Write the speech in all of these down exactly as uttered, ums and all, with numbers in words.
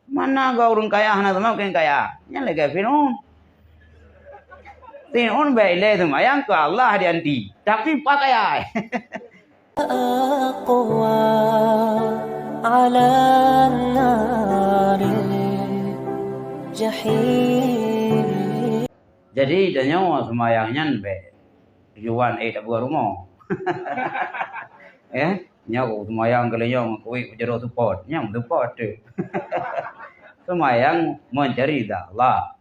Mana geu ureuëng kaya hana seumah keu kaya? Nyan lagée Fir'aun. Fir'aun bèk ilée seumayang keu Allah di anti, tapi pakaya. أقوى على النار الجحيم. Jadi, tanyoe seumayang nyan bèk tujuan ék tapeugah rumoh. Eh, nyoe seumayang keu leunyong kuwit jaroe support. Nyan support tu. Seumayang mencari ridha Allah.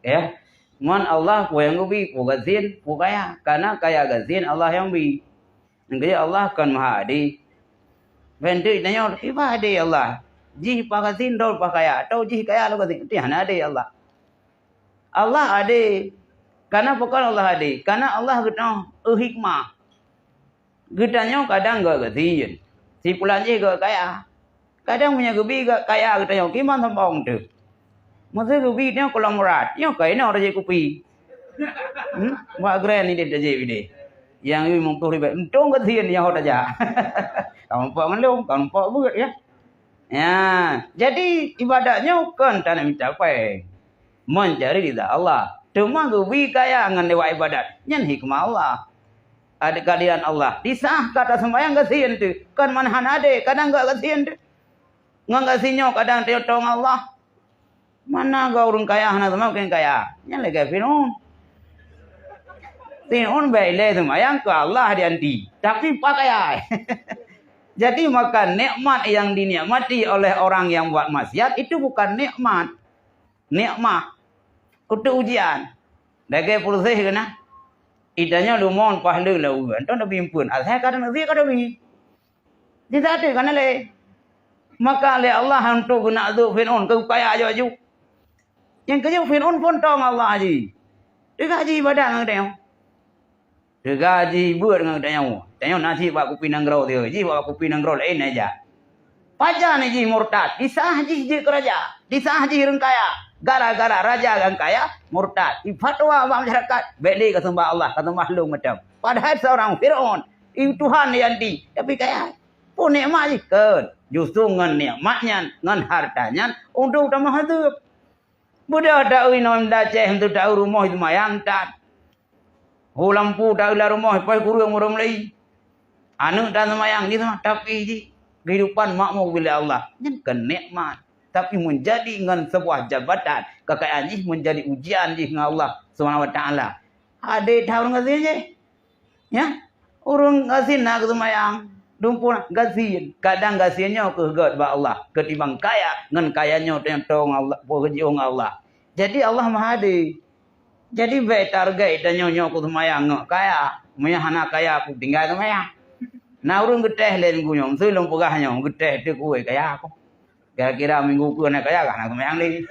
Eh, ngon Allah peue nyang geubi, peue gasien, peue kaya. Karena kaya gasien Allah nyang bi. Nyang keuh Allah kon maha adé. Ban teuk tanyoe, kiban adé Allah. Jih paih gasien, droe paih kaya, atau jih kaya lom gasien. Nyan hana adé Allah. Allah adé. Karena pakon Allah adé? Karena Allah geutanyoe eu hikmah. Geutanyoe kadang geugasien, si pulan jih geukaya. Kadang meunyoe geubi geukaya geutanyoe, kiban sombong teuh. Meuseu geubi nyoe kolomerat, nyoe ka inoe tajak kupi. Hmm? Bak Grand ideh tajak ideh. Nyang limong ploh ribèe, untông gasien nyoe tajak. Ka muphom ngon lôn, ka muphom beuet, ya. Ya, jadi ibadat nyoe kon taneuk mita péng. Mencari ridha Allah. Teuma geubi kaya ngon lewat ibadat. Nyan hikmah Allah. Ada keadilan Allah. Di saat ka taseumayang gasien teuh, kon manhana adé, kadang geugasien teuh. Ngon gasien nyoe kadang teuntông Allah. Mana geu ureuëng kaya hana seumah keu kaya? Nyan lagée Fir'aun. Fir'aun bèk ilée seumayang keu Allah di anti, tapi pakaya. Jadi, maka nikmat yang dinikmati oleh orang yang buat maksiat itu bukan nikmat. Nikmat. Untuk ujian. Lagée pulseh keunan. Itanyoe lumon pahle lawan. Entah nabi impeuen. Asai ka nabi ka nabi. Di saat itu kan lé. Maka lé Allah untuk geunak zuk Fir'aun keu kaya aju-aju. Nyang keujeuet Fir'aun pun tong Allah ji. Teuka ji ibadat ngon geutanyoe. Teuka ji beuet ngon geutanyoe. Tanyoe na cit bak kupi nanggroe teuh. Ji bak kupi nanggroe laén aja. Pajan jih murtad. Di saat jih jeuet keu raja. Di saat jih ureuëng kaya. Gara-gara raja nyang kaya murtad. Di fatwa bak masyarakat. Bèk lé ka seumbah Allah, ka seumbah lôn mantong. Padahai seorang Fir'aun. Ié Tuhan nyang di, tapi kaya. Peue nikmat jih? Kon. Justru ngon nikmat nyan, ngon harta nyan, untuk tamah azeueb. Beudôh taeu inoe Aceh, untuk taeu rumoh seumayang tan. Ho lampu taeu lam rumoh, poh kureueng ureuëng meulai. Aneuëk tan seumayang di sana, tapi jih kehidupan makmur bila Allah. Nyan kon nikmat. Tapi menjadi ngon sebuah jabatan, kekayaan jih menjadi ujian jih ngon Allah Subhanahu wa Taala. Adé tahu ngon jih. Ya, ureuëng gasien na geuseumayang, dumpeue gasien. Kadang gasien nyoe keuh gét bak Allah, keutimbang kaya, ngon kaya nyoe teuntông Allah, peureujoh ngon Allah. Jadi Allah Maha Adé. Jadi bèk target tanyoe nyoe keu seumayang ngon kaya. Meunyoe hana kaya, peutinggai seumayang. Na ureuëng geutéh lé minggu nyoe, meuseu lôn peugah nyoe, geutéh teuh kuweh kaya aku. Kira-kira minggu keu na kaya ka na seumayang lé.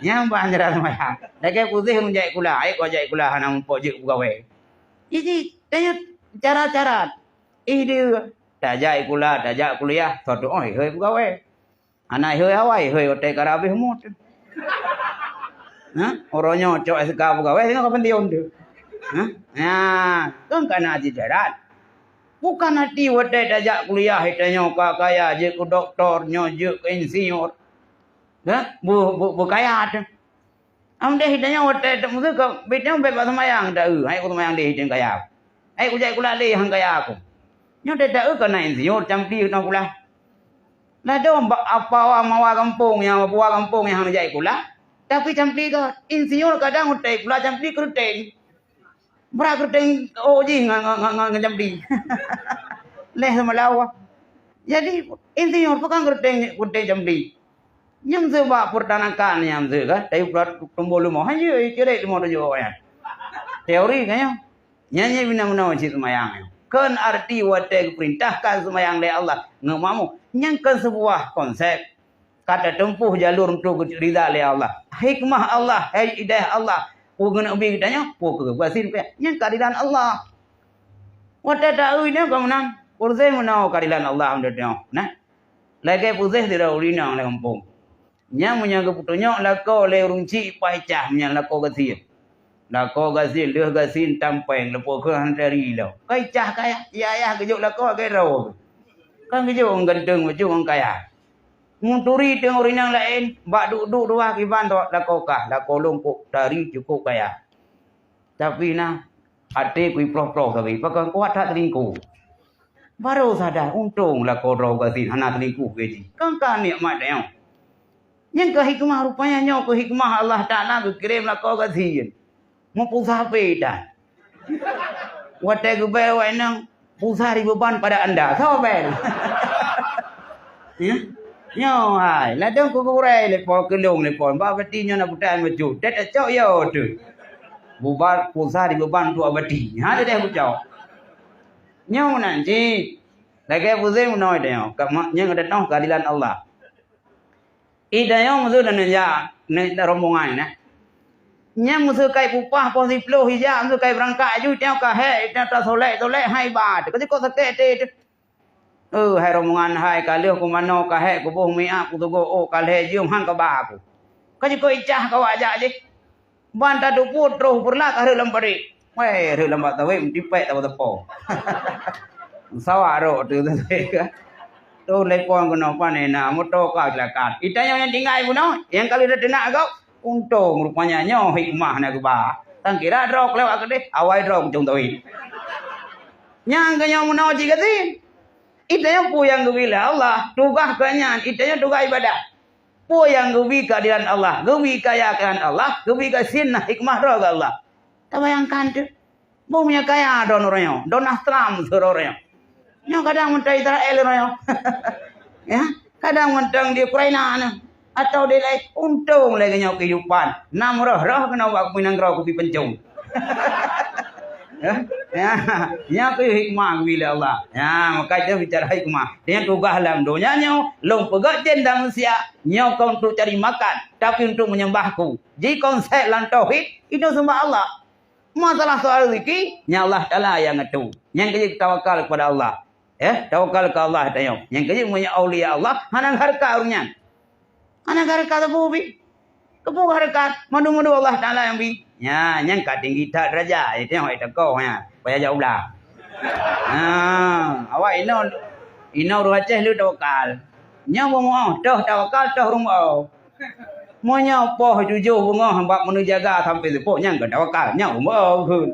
Nyang bah jeuet seumayang. Lagée putih ureuëng jai kula, ai kok jai kula hana muphom jeuet peugawée. Jadi, tanyoe cara-cara. Ih dia, tajak kula, tajak kuliah, soe tuoh ihôi peugawée. Hana ihôi awai, ihôi watée ka habéh umur. Hah? Uroe nyoe cok S K peugawée, singoh ka pensiun tu. Hah? Nah, kan kana jijarat. Bukan arti watée tajak kuliah, tanyoe ka kaya, jeuet keu doktor, nyoe jeuet keu insinyur. Hah? Bu, bu, bu kaya tu. Am deh tanyoe watée teumeuseue ka, bit nyoe bèk bak seumayang, ta-eu, hai ku seumayang deh, deh kaya. Hai ku jai kula lé, han kaya aku. Nyoe teuta-eu ka na insinyur, campli keunoe pula. Ladôm bak apa wa mawa gampông nyang, buwa gampông nyang han jai kula, tapi campli ka. Insinyur kadang watée kula campli keureuteng. Brat keureuteng, oh, jih ngon, ngon, ngon, ngon, ngon jambi. Leh seumalau. Jadi, insinyur peue kan keureuteng, keureuteng jambi. Nyang seuba peurtanakan nyang seuka, tapi pula tumbôh leumo. Hanya cedek leumo tujoh awaknyan. Teori kan nyan. Nyan, nyan bina-bina cit seumayang nyan. Kon arti watée geupeurintahkan seumayang lé Allah, ngon makmum. Nyan kon seubuah konsep. Ka tatempuh jalur untuk ridha lé Allah. Hikmah Allah, hidayah Allah. Peue geuneuk bi geutanyoe, peue keu gasien pih. Nyan keadilan Allah. Watée ta-eu nyan ka meunan. Peue meunoe keadilan Allah meunurot nyoe. Nah. Lagée putih sidroe ureuëng inong lam gampông. Nyan meunyoe geupeutunyok lakoe lé ureuëng chik paih cah meunyan lakoe gasien. Lakoe gasien, lheueh gasien tampéng, leupô kheueh han tari lom. Kai cah kaya, ya ayah geujok lakoe lagée droe. Kan geujok ngon ganteng, bacut ngon kaya. Meuturi teungoh ureuëng nyang laén, bak duek-duek dua kiban lakoe kah, lakoe lôn kok tari cukup kaya. Tapi na, até kui proh-proh tapi, pakon kuat that selingkuh. Baru sadar, untông lakoe droe gasien hana selingkuh gaji. Kan ka nikmat nyoe. Nyang keu hikmah rupanya nyoe keu hikmah Allah Taala geukirém lakoe gasien. Meupusah pih tan. Watée geubée awak inong, pusah di beban pada anda. Soe bée? Ya? Nyoe hai, ladôm keu gurée lé po, keulong lé po. Bak peti nyoe na putai meucut. Tet cok yo tu. Bubar pusah di beban tu abadi. Ha, dah kucok. Nyoe meunan cit. Lagée puzeng meunoe tanyoe. Ka ma-, nyang ada noh keadilan Allah. Ih, tanyoe meuseu dan ya, ni rombongan ni. Nyang meuseu kai pupah poh siploh ija, meuseu kai beurangkat aju, tanyoe ka hék, tanyoe tasolek-solek hai ba. Ka jikok sakét até tu. Eh, hai rombongan hai, ka lheueh kumanoe ka hék kuboh miak kutugoe, oh, ka lhée jeuem han ka ba aku. Ka jikok icah ka wak jak jih. Ban tateupeue troh peureulak ka rhot lam parit. Weh, rhot lam bak tawét meutipék sapo-sapo. Sawak rhot tu, tu, tu. Tu telepon keunoe pane na, moto ka silakan. Ih, tanyoe nyang tinggai bunoe, nyang ka lheueh teunak gob. Untông rupanya nyoe hikmah na geuba. Tan kira droe lewat keudeh, awai droe kucong tawét. Nyang keu nyoe meunoe cit gasien. Ih, tanyoe peue nyang geubri lé Allah, tugaih keu nyan, ih, tanyoe tugaih ibadat. Peue nyang geubri keuadilan Allah, geubri kaya keuhan Allah, geubri gasien na hikmah droe geuh Allah. Tabayangkan teuh. Boh meunyoe kaya droe nyoe, Donald Trump sidroe nyoe. Nyoe kadang mantong Israel droe nyoe. Ya, kadang mantong di Ukraina nyoe. Atau di laén, untông lagée nyoe kehidupan. Nam roh-roh keunoe bak kupi nanggroe kupi pencong. Ya, ya, nyan keuh hikmah geubri lé Allah. Ya, maka itu bicara hikmah. Nyang tugaih lam donya nyoe, lôn peugét jén dan manusia, nyoe kon untuk cari makan, tapi untuk menyembah-Ku. Jikonsep lam tauhid, itu sembah Allah. Masalah soal rezeki, nyan Allah Taala nyang ngatur. Nyang keu jeuet tawakal kepada Allah. Eh, tawakal keu Allah tanyoe. Nyang keu jeuet meunyoe aulia Allah, hana hareukat ureuëng nyan. Hana hareukat sapeue bi. Keupeue hareukat? Madu-madu Allah Taala nyang bi. Nya, nyang ka tinggi that derajat. Tanyoe hai teukoh nya. Payah jak u blah. Ha, awak inoe, inoe ureuëng Aceh le tawakal. Nyoe beungoh, toh tawakal, toh rumoh. Meunyoe poh tujoh beungoh bak meuneujaga sampoe seupôt, nyan kon tawakal, nyan rumoh kheun.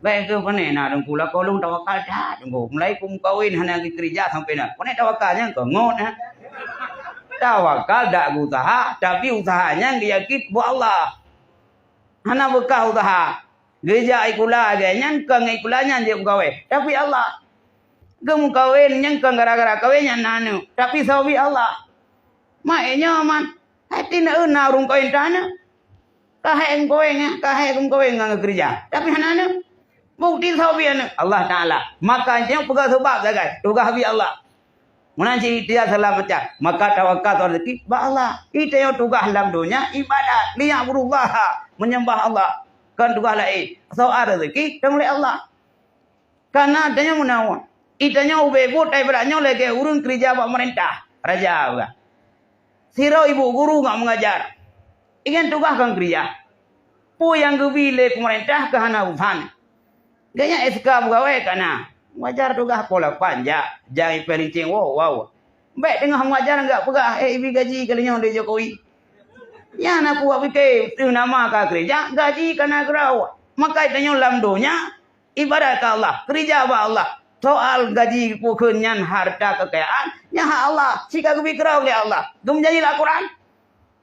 Bék keuh pane na teungku lakoe lôn tawakal that teungku. Mulai kumeukawen hana geukeurija sampoe na. Pane tawakal nyan kon ngon, ha. Tawakal dak geuusaha, tapi usaha nyan geuyakin buet Allah. Hana beukah usaha. Geujak ikula lagée nyan kon ngon ikula nyan jeuet meugawée, tapi Allah. Geumeukawen nyan kon gara-gara kawen nyan na aneuëk, tapi sabab Allah. Mak nyoe man, hati na ureuëng kawen tan aneuëk. Ka hék meukawen, ka hék meukawen ngon geukeurija, tapi hana aneuëk. Bukti sabab aneuëk Allah Taala. Maka nyoe peugah sabab sagai, tugaih bi Allah. Meunan cit ikhtiar salah macam, maka tawakal soal rezeki bak Allah. Ih, tanyoe tugaih lam donya ibadat, liya'budullaha, menyembah Allah. Kon tugaih laén, soal rezeki tanggung lé Allah. Kana tanyoe meunan, ih, tanyoe ubé buet ibadat nyoe lagée ureuëng keurija bak pemerintah, raja ureuëng. Sidroe ibu guru ngon mengajar. Ingat tugaih kon keurija. Peue nyang geubi lé pemerintah keu hana urusan. Geuhnyan S K peugawée ka na. Wajar tugaih poh lapan jak, jak ipée linceng woe, woe. Bék teungoh wajar gak peugah, eh, ibi gaji kali nyoe lé Jokowi. Nyan aku wak pike, teuh nama ka keurija, gaji ka na keudroe. Maka tanyoe lam donya, ibadat keu Allah, keurija bak Allah. Soal gaji peue kheun nyan harta kekayaan, nyan hak Allah, si ka geubi keudroe lé Allah. Geumeujanji lam Al-Quran.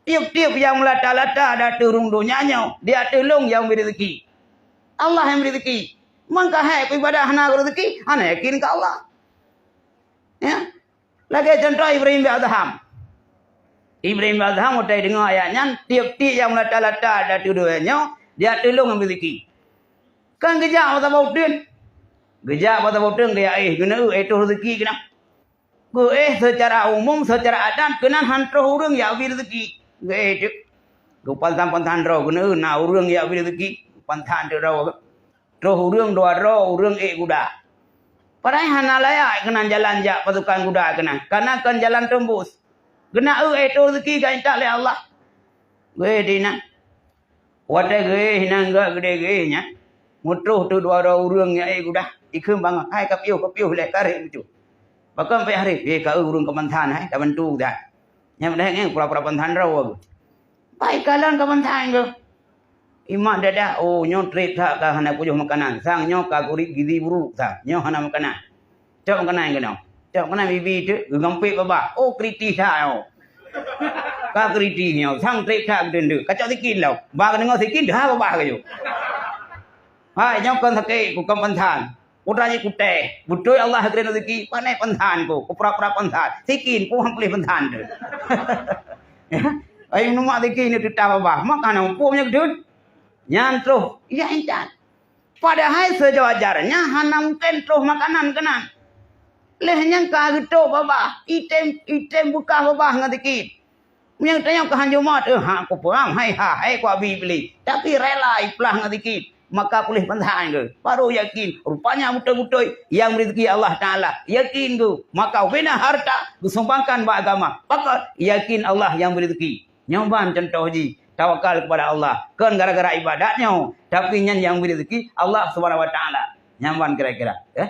Tieb-tieb nyang meulata-lata di ateueh rhueng donya nyoe, di ateueh lôn nyang bri rezeki. Allah nyang bri rezeki. Meukahe peuibadah hana rezeki, hana yakin keu Allah. Ya. Lagée cuntoh Ibrahim bin Adham. Ibrahim bin Adham watée deungoe ayat nyan, tieb-tieb nyang meulata-lata di ateueh donya nyoe, di ateueh lôn nyang bri rezeki. Kan geujak bak saboh uteuen. Geujak bak saboh uteuen geujak éh, geuneu éh troh rezeki keunan. Geuéh seucara umum, seucara adat keunan han troh ureuëng jak bri rezeki. Geuéh teuk. Geupansan-pansan droe keuneuk na ureuëng jak bri rezeki. Pansan teuk droe. Troh ureuëng dua droe ureuëng ék guda. Padahai hana layak keunan jalan jak pasukan guda keunan. Kana kon jalan teumbus. Geuneuk éh troh rezeki geuintat lé Allah. Geuéh di inan. Watée geuéh inan geuh geudeh geuéh nyan, meutroh teuk dua droe ureuëng nyang ék guda, ikheun bangai, "Hai ka piôh, ka piôh lé, ka rhét bacut." Pakon payah rhét, "Éh, ka eu ureuëng keumantan, hai, ka bantu that." Nyang padahai nyan pura-pura peunthan droe. Pai kalon ka peunthan geuh. Imat dadah, oh, nyoe trép that ka hana kujoh makanan. Sang nyoe ka kurit gizi buruk sang. Nyoe hana makanan. Cok makanan keunoe. Cok makanan bibi teuk geugampék babah. Oh, kritis that nyoe. Ka kritis nyoe. Sang trép that geudeundeuk. Ka cok sikin lom. Ba geudeungoe sikin, deuh babah ka yôh. Hai, nyoe kon sakét, ku kon peunthan. Putra jih kutéh. Beutôi Allah geubri rezeki, pané peunthan ku, ku pura-pura peunthan. Sikin, ku han puléh peunthan teuk. Ai, numak sikin ni teutap babah. Maka na muphom nyoe geudeuet. Nyan troh, ya intat. Padahai seujajar-jajar nyan hana mungken troh makanan keunan. Lheueh nyan ka geutok babah, item, item beukah babah ngon sikin. Meunyoe tanyoe keuhan jumôt, eh, hak kupeuram, hai ha, hai kuabi Iblih. Tapi rela iplah ngon sikin, maka puléh peunthan geuh. Baru yakin, rupanya beutôi-beutôi nyang bri rezeki Allah Taala. Yakin geuh, maka ubena harta geusumbangkan bak agama. Pakon? Yakin Allah nyang bri rezeki. Nyoe ban cuntoh jih, tawakal kepada Allah. Kon gara-gara ibadat nyoe, tapi nyan nyang bri rezeki Allah Subhanahu Wa Taala. Nyan ban kira-kira, eh.